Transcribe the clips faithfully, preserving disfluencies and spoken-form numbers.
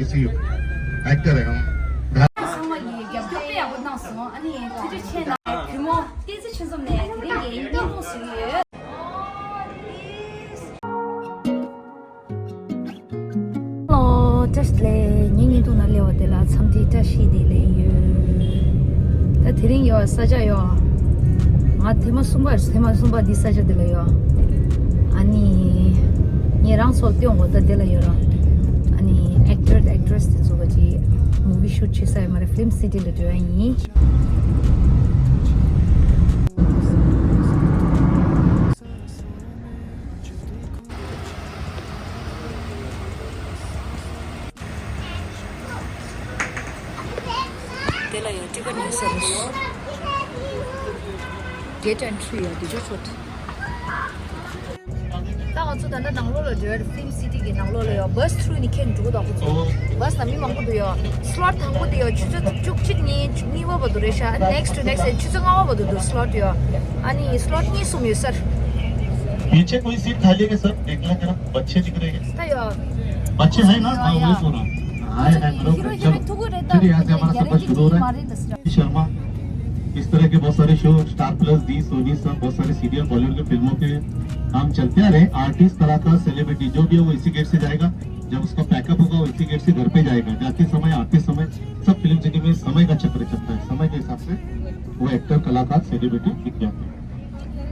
ཚེ་ཡོད། ཨེག་ཊར་རེད། ཨང་། ཚང་མ་ཡིས་རྒྱབ་སྐྱོར་དཔེ་ཡག་པོ་གནང་སོང་། ཨ་ནི་ཐུགས་རྗེ་ཆེ་གནང་། བུ་མོ་བསྟན་འཛིན་ཆོས་འཛོམས་ནས་དེ་རིང་གི་བརྙན་ཐུང་བཟོ་གི་ཡོད། ཨོ་བཀྲ་ཤིས་བདེ་ལེགས། ངའི་བརྙན་ཐུང་ནང་སླེབས་པ་དེ་ལ་འཚམས་འདྲི་བཀྲ་ཤིས་བདེ་ལེགས་ཡོད། ད་དེ་རིང་ཡོད་ས་ཆ་ཡོད། ང་ཐེངས་མ་གསུམ་པ་ཐེངས་མ་གསུམ་པ་འདི་ས་ཆ་འདི་ལ་ཡོད། ཨ་ནི་ངས་རང་ཚོ་སྟོན་འོ་ད་འདི་ལ་ཡོད་ར། ཨ་ནི་ཨེག་ཊར་དང་ཨེག་ཊི་རེ་སི་དེ་ཚོ་ག་ཅིག་མུ་ཝི་ཤུ་ཊི་བྱེད་ས་ཡོད་མ་རེད། ཕི་ལིམ་སི་ཊི་ལ་འགྲོ་ཡ་ཡིན། དེ་ལ་ཡང་ཊི་ཀེ་ཊི་ཉོས་ས་རེད། གེ་ཊི་ཨེན་ཊི་རི་ཡ་དེ་ཆོག་ཆོག་ད་ང་ཚོ་ད་ལྟ་ནང་ལོགས་ལ་འགྲོ་ཡ་རེད། ཕི་ལིམ་སི་ཊི་གི་ནང་ལོགས་ལ་ཡ་བྷ་སི་ཐུ་རུ་ནས་ཁྱེར་འགྲོ་གི་འདུག་ཁོ་ཚོ། བྷ་སི་ལ་མི་མང་པོ་འདུག་ཡ། སི་ལོ་ཊི་དང་པོ་དེ་ཡ་ཆུ་ཚོད་བཅུ་གཅིག་ནས་བཅུ་གཉིས་པ་བར་དུ་རེད་ཤག་ཨ་ནེག་སི་ཊི་ཊུ་ནེག་སི་ཊི་ཆུ་ཚོད་ལྔ་པ་བར་དུ་འདུག་སི་ལོ་ཊི་ཡ། ཨ་ནི་སི་ལོ་ཊི་གཉིས་གསུམ་ཡོད་ས་རེད། पीछे कोई सीट खाली है सर, देखना जरा, बच्चे दिख रहे हैं। ད་ཡ། बच्चे हैं ना? हाँ, वही पूरा। हाँ, है, है, हीरो हीरोइन चलो। थुगु रे फिर यहाँ से हमारा सफर शुरू हो रहा है। शर्मा, इस तरह के बहुत सारे शो, स्टार प्लस, जी, सोनी, सब बहुत सारे सीरियल, बॉलीवुड के फिल्मों के काम चलते आ रहे हैं। आर्टिस्ट, कलाकार, सेलिब्रिटी जो भी है वो इसी गेट से जाएगा। जब उसका पैकअप होगा वो इसी गेट से घर पे जाएगा। जाते समय, आते समय, सब फिल्म सिटी में समय का चक्र चलता है। समय के हिसाब से वो एक्टर, कलाकार, सेलिब्रिटी दिख जाते हैं।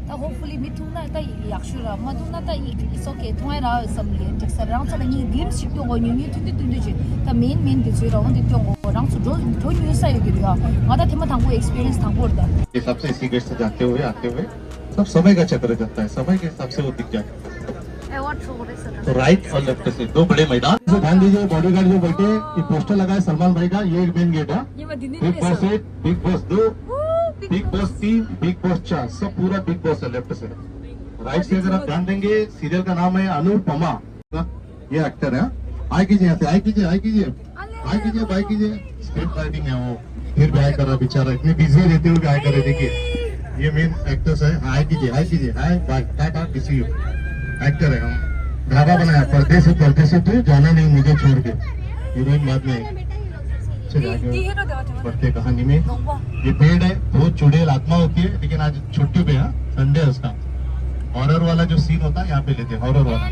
ད་ཧོབ་ཕུ་ལི་མི་ཐུག་ན་ད་ཡག་ཤོས་ར། མ་ཐུག་ན་ད་ཡིག་ཨིས་ཨོ་ཀེ་ཐུག་ཨེ་ར་བསམ་ལེ་འགྲིག་ས་རེད། རང་ཚོ་ལ་ངས་གླིམ་སི་ཞིག་སྟོན་དགོས། ཉུང་ཉུང་ཐུང་ཐུང་ཐུང་ཐུང་ཅིག་ད་མེན་མེན་དེ་ཚོའི་ར་འོང་དེ་སྟོན་དགོས། རང་ཚོ་འགྲོ་འགྲོ་མྱོང་ས་ཡོད་ཀྱི་རེད་ཡ། ང་ད་ཐེངས་མ་དང་པོ་ཨེག་སི་པི་རི་ཡན་སི་དང་པོ་རེད་ད། हिसाब से इसी गेट से जाते हुए आते हुए सब समय का चक्र चलता है, समय के हिसाब से वो दिख जाते हैं। तो राइट और लेफ्ट से दो बड़े मैदान। ध्यान दीजिए, बॉडीगार्ड जो बैठे, ये पोस्टर लगा है सलमान भाई का, ये मेन गेट है। बिग बॉस एक, बिग बॉस दो, बिग बॉस तीन, बिग बॉस चार, सब पूरा बिग बॉस है लेफ्ट से। राइट से अगर आप ध्यान देंगे, सीरियल का नाम है अनुपमा। ये एक्टर है। हाय कीजिए, यहाँ से हाय कीजिए, हाय कीजिए, हाय कीजिए, बाय कीजिए। स्क्रिप्ट राइटिंग है वो, फिर भी हाय कर रहा बेचारा, इतने बिजी रहते हुए भी हाय कर रहे। देखिए, ये मेन एक्ट्रेस है। हाय कीजिए, हाय कीजिए, हाय, बाय, टाटा, किसी एक्टर है। हम ढाबा बनाया, परदेसी, परदेसी तू जाना नहीं मुझे छोड़ के। हीरोइन बाद में चले आगे बढ़ते कहानी में। ये पेड़ है, बहुत चुड़ैल आत्मा होती है, लेकिन आज छुट्टी पे है, संडे है उसका। हॉरर वाला जो सीन होता है, यहाँ पे लेते हैं, हॉरर वाला।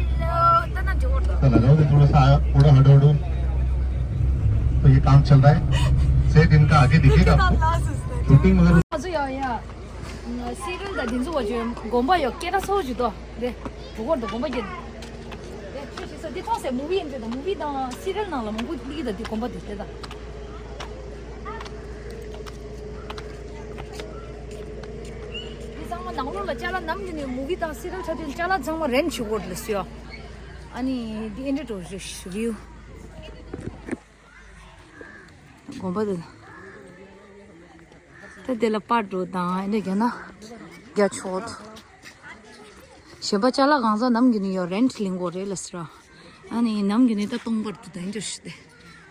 चला जाओ, ये थोड़ा सा आया, थोड़ा हटो, हटो। तो ये काम चल रहा है। सेट इनका आगे दिखेगा आपको। शूटिंग वगैरह ང་ཚོ་ཡང་ཡ། སི་རི་ཡལ་དང་འདི་ཚོ་བ་ཅོ་དགོན་པ་ཡོད་སྐད་གྲགས་ཚ་བོ་ཅིག་འདུག་དེ་བུ་གོར་དུ་དགོན་པ་གྱི། དེ་ཆོས་ཞིག་ས་འདི་མཐོང་སའི་མུ་བི་ཡིན་དུས་དང་མུ་བི་དང་སི་རི་ཡལ་ནང་ལ་མང་པོ་སླེབས་ཀྱི་དང་འདི་དགོན་པ་དེ་དེ་དང་། འདི་ཚང་མ་ནང་ལོགས་ལ་ཅ་ལག་ནམ་རྒྱུན་ནས་མུ་བི་དང་སི་རི་ཡལ་འཁྲབ་དུས་ཅ་ལག་ཚང་མ་རེན་ཊི་བྱེད་དགོས་རེད་ལབ་སོང་ཡ། ཨ་ནི་འདི་ཨེ་འདྲ་འགྲོ་རེད་བིའུ། དགོན་པ་དེ། ད་དེ་ལ་པར་འགྲོ་དང་ཨེ་འདྲ་རྒྱག་ན་རྒྱ་ཆོག་གཞན་པ་ཅ་ལག་གང་ཟག་ནམ་རྒྱུན་ནས་ཡོད་རེན་ཊི་ལེན་དགོས་རེད་ལབ་ཟེར་ར། ཨ་ནི་ནམ་རྒྱུན་ནས་ད་སྟོང་པར་འགྲོ་དང་ཨེ་འདྲ་ཞུ་སྟེ།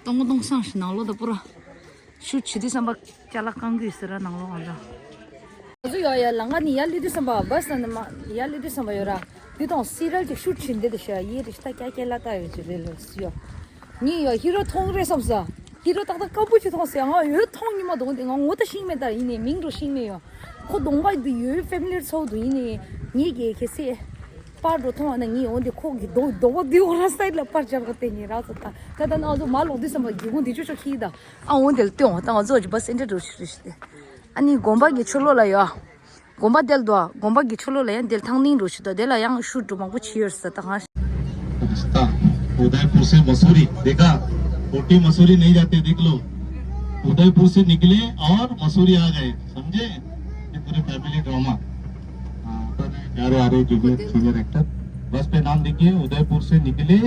སྟོང་པ་སྟོང་སང་ཞིག་ནང་ལོགས་ད་པུ་ར། ཤུ་བྱེད་དུས་བསམ་པ་ཅ་ལག་རྐང་རྒྱུ་ཡོད་ཟེར་ར་ནང་ལོགས་ཨང་ད། ང་ཚོ་ཡོད་ཡ་ལམ་ཁ་ནས་ཡར་སླེབས་དུས་བསམ་པ་བྷ་སི་ནང་ནས་མར་ཡར་སླེབས་དུས་བསམ་པ་ཡོད་ར། དེ་དང་སི་རི་ཡལ་གྱི་ཤུ་ཊི་བྱེད་འདི་དུ་ཤ་ཡི་རི་ཤི་ད་ཀྱ་ཀྱ་ལ་ལྟ་ཡོད་ཅིག་རེད་ལོ་སི་ཡོ། ངས་ཡ་ཧི་རོ་མཐོང་རེད་བསམ་ས། ཧི་རོ་ཏག་ཏག་སྐམ་པོ་ཅིག་མཐོང་ཟེར། ང་འོད་མཐོང་ཉི་མ་དོང་དེ་ང་ངོ་ད་ཤེས་མེད། ད་ཡིན་ནའི་མིང་འགྲོ་ཤེས་མེད་ཡོ། ཁོ་གདོང་པ་འདི་ཡོད་ཕེ་མི་ལི་ཡར་ཚོགས་འདུག་ཡིན་ནའི་ངས་ཀྱི་ཁེ་སེ། པར་འགྲོ་མཐོང་བ་ན་ངས་འོ་འདི་ཁོག་གི་རྡོ་རྡོ་བ་འདི་འོ་ར་སའི་ཌི་ལ་པར་སྦྱར་ག་བལྟས་ནས་རག་ཚོ་ད་ད་ད་ནང་ཚོ་མ་ལོག་དུས་བསམ་པ་སྒེའུ་ཁུང་འདི་ཅོ་ཅོ་ཁྱི་ད། ཨ་འོ་འདི་ལ་སྟོན་འོ་ད་ང་ཚོ་ཅི་བ་སེ་འདྲ་འགྲོ་ཤི་རེ་ཤི་ཏེ། ཨ་ནི་དགོན་པ་གི་ཕྱི་ལོགས་ལ་ཡོད། དགོན་པ་དེ་ལ་འདུག་དགོན་པ་གི་ཕྱི་ལོགས་ལ་ཡང་དེ་ལ་ཐང་སྟེང་འགྲོ་ཤི་ཏོ་དེ་ལ་ཡང་ཤུ་ཊི་མང་པོ་བྱས་ཡོད་ས་ད་གང་། रिश्ता। उदयपुर से मसूरी, देखा? कोटी मसूरी नहीं जाते, देख लो। उदयपुर से निकले और मसूरी आ गए, समझे? ये पूरे फैमिली ड्रामा। हाँ, प्यारे आ रहे जूनियर सीनियर एक्टर। बस पे नाम लिखिए, उदयपुर से निकले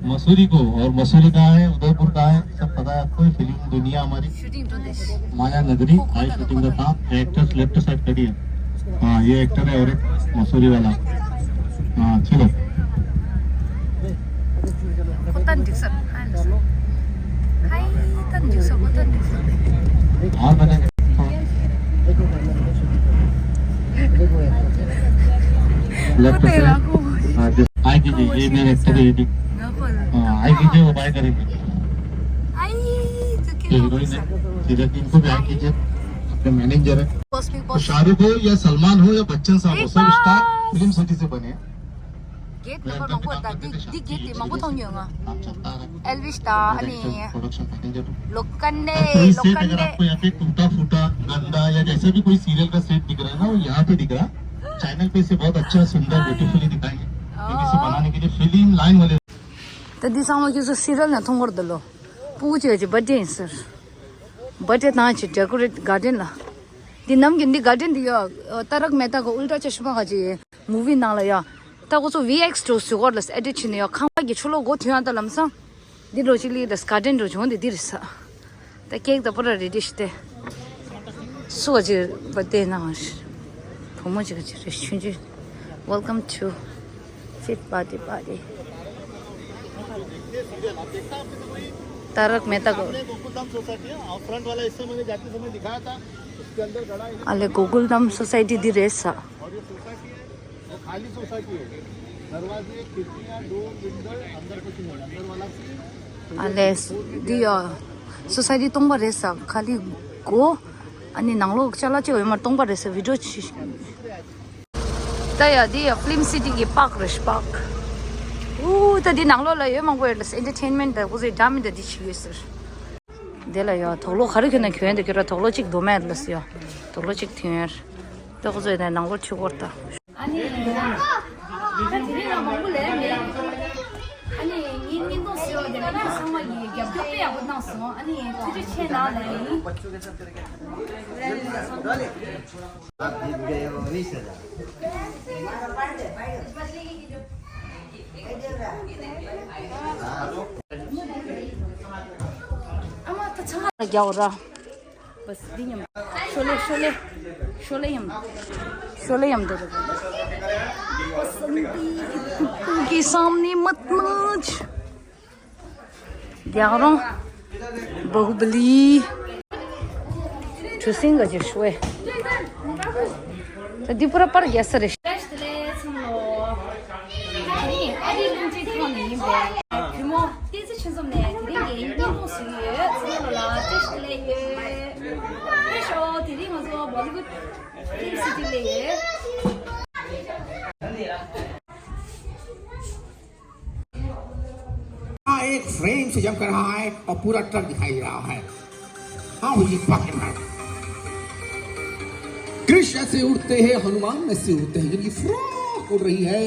मसूरी को, और मसूरी कहाँ है, उदयपुर कहाँ है, सब पता है आपको। फिल्म दुनिया हमारी माया नगरी, आई शूटिंग का था। एक्ट्रेस लेफ्ट साइड खड़ी है। हाँ, ये एक्टर है और एक मसूरी वाला। हाँ, चलो। ཁོ་ཏན་འགྲིག་ས་རེད། ཧའི་ཏན་འགྲིག་ས། ཁོ་ཏན་འགྲིག་ས་རེད། हाँ, मैंने लेफ्ट से। हाँ, जो आएगी जी, ये मेरे एक्टर है, ये भी। हाँ, आएगी जी, वो बाय करेंगे। ये हीरोइन है, सीरियल की, इनको भी हायर कीजिए, अपने मैनेजर है। बॉस, बिग तो बॉस। शाहरुख हो या सलमान हो या बच्चन साहब हो, बिग सब स्टार बॉस। फिल्म सिटी से बने हैं। गेट नंबर मैं आपको बता, बता देता हूँ, दी गेट दी मंगू थोंग योंगा। आप चलता है। एल्विश दा, अनी। Production manager. लोकंडे, कोई सेट अगर लोकंडे। आपको यहाँ पे टूटा फूटा, गंदा या जैसे भी कोई सीरियल का सेट दिख रहा है ना, वो यहाँ पे दिख रहा है। चैनल पे इसे बहुत अच्छा, सुंदर, ब्यूटीफुली दिखाएंगे। क्योंकि इसे बनाने के लिए फिल्म लाइन वाले ད་འདི་ཚང་མ་ཁྱོད་ཚོ་སི་རལ་ནས་མཐོང་གི་རེད་ལོ། སྤུ་གུ་གཅིག་གི་བར་ཌེ་ཡིན་ཟེར། བར་ཌེ་དང་ཅིག་ཌེ་ཀོ་རེཊ་གར་ཌེན་ལ། འདི་ནམ་གྱི་འདི་གར་ཌེན་འདི་ཡ། ཏ་རག་མེ་ཏ་གི་ཨུལ་ཊ་ཅ་ཤི་མ་ག་ཅིག་མུ་ཝི་ནང་ལ་ཡ། ད་ཁོ་ཚོ་ཝི་ཨེགས་འགྲོ་སུ་གོར་ལ་ཨེ་ཌིཊ་བྱས་ནས་ཡ། ཁང་པ་གི་ཕྱི་ལོགས་སྒོ་ཐོན་ཡ་ད་ལམ་སང་། འདི་འགྲོ་ཅིག་ལི་ད་གར་ཌེན་འགྲོ་བྱུང་འདི་འདི་རེད་ས། ད་ཀེག་ད་པུ་ར་རེ་ཌི་ཞིག་སྟེ། སུ་བ་ཅིག་བ་དེ་ན་བུ་མོ་ཅིག་ཅིག་རེ་ཆུང་ཆུང་། Welcome to fit body body. ཏཱ་རཀ་མེ་ཏཱ་གི། आपने गोकुलधाम सोसाइटी है, और फ्रंट वाला हिस्सा मैंने जाते समय दिखाया था, उसके अंदर गड़ा है। ཨ་ལེ་གོ་ཀུལ་དྷམ་སོ་སའི་ཊི་འདི་རེད་ས། और ये सोसाइटी है, वो खाली सोसाइटी है, दरवाजे, खिड़कियां, डोर, विंडो, अंदर कुछ नहीं है, अंदर वाला ཨ་ལེ། འདི་ཡ། སོ་སའི་ཊི་སྟོང་པ་རེད་ས། ཁ་ལི་གོ། ཨ་ནི་ནང་ལོགས་ཅ་ལག་ཅིག་ཡོད་མ་རེད་སྟོང་པ་རེད་ས། བི་ཌི་ཡོ་ཅིག་ད་ཡ་འདི་ཡ་ཕི་ལིམ་སི་ཊི་གི་པཱག་རེད་ཤག་པཱག་ཨུ་ད་འདི་ནང་ལོགས་ལ་ཡོད་མང་པོ་ཡོད་ལ་ཨེན་ཊར་ཊེན་མེན་ཊི་ད་ཁོ་ཚོའི་འདྲ་མི་འདྲ་འདི་ཞིག་ཡོད་ཟེར། འདི་ལ་ཡ་དུག་ལོག་ག་རེ་གྱོན་ན་གྱོན་ཡ་འདི་གྱོན་ར། དུག་ལོག་གཅིག་དོ་མེད་ལ་ཟེར་ཡ། དུག་ལོག་གཅིག་ཐོན་ཡ། ད་ཁོ་ཚོ་ཡ་ནང་ལོགས་ཆུ་སྐོར་ད། ཨ་ནི། ད་དེ་རིང་ཡང་མང་པོ་ལས་མེད། ཨ་ནི་ངའི་བརྙན་ཐུང་བཟོས་པ་དེ་ལ་ཁྱེད་ཚང་མ་གིས་རྒྱབ་སྐྱོར་དཔེ་ཡག་པོ་གནང་སོང་། ཨ་ནི་ཐུགས་རྗེ་ཆེ་གནང་ལེ། རྒྱག་ར། बस འདི་མཉམ། ཤོ་ལེ་ཤོ་ལེ། ཤོ་ལེ་མཉམ། ཤོ་ལེ་མཉམ་དུ་རེད། पसंदीदा कुत्तों के सामने मत नाच। རྒྱག་རོང་། बाहुबली། གྲུ་གཟིངས་ག་ཅིག་ཤོ་ཨེ། ད་འདི་པུ་ར་པར་རྒྱག་ས་རེད། བཀྲ་ཤིས་བདེ་ལེགས་ཚང་མ་ལོ། དེ་རིང་ཨ་རིའི་སློབ་ཆེན་ཁང་ནས་ཡིན་པའི་བུ་མོ་བསྟན་འཛིན་ཆོས་འཛོམས་ནས་དེ་རིང་གི་བརྙན་ཐུང་བཟོས་ཡོད། ཚང་མ་ལོ་ལ་བཀྲ་ཤིས་བདེ་ལེགས་ཡོད། ཕེབས་ཤོག་དེ་རིང་ང་ཚོ་Bollywood Film City ལ་ཡོད། हाँ, एक फ्रेम से जम कर रहा है और पूरा ट्रक दिखाई दे रहा है। हाँ, वो ये पक रहा है। कृष्ण ऐसे उड़ते हैं, हनुमान ऐसे उड़ते हैं, जिनकी फ्रॉक उड़ रही है।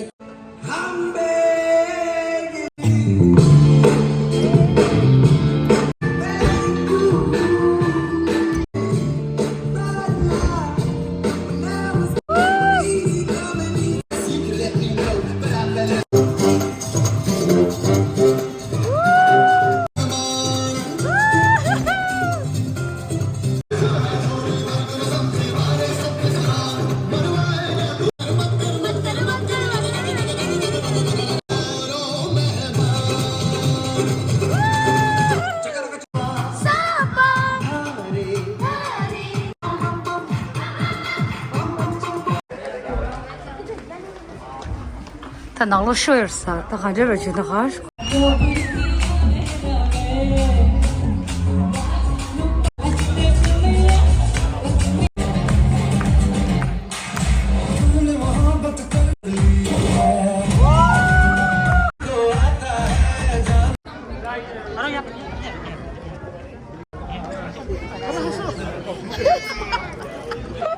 ད་ནང་ལོགས་ཤོ་ཡོད་ས། ད་ག་འདྲ་ར་བྱོས་ད་ག།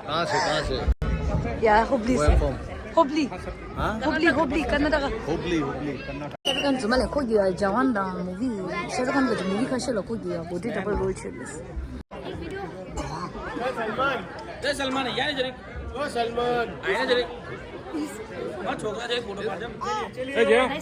कहाँ से, कहाँ से? या हुबली से। Where from? हुबली। हाँ? हुबली, हुबली, कर्नाटका। हुबली, हुबली, कर्नाटक। शाहरुख खान जुम्मा ले को गया जवान दा मूवी। शाहरुख खान का जो मूवी का शेलो को गया, बॉडी डबल रोल चल रहा है। ए सलमान, यार जरी। ओ सलमान। आए ना जरी। हाँ, छोकरा जरी फोटो मार दे। ए, जय।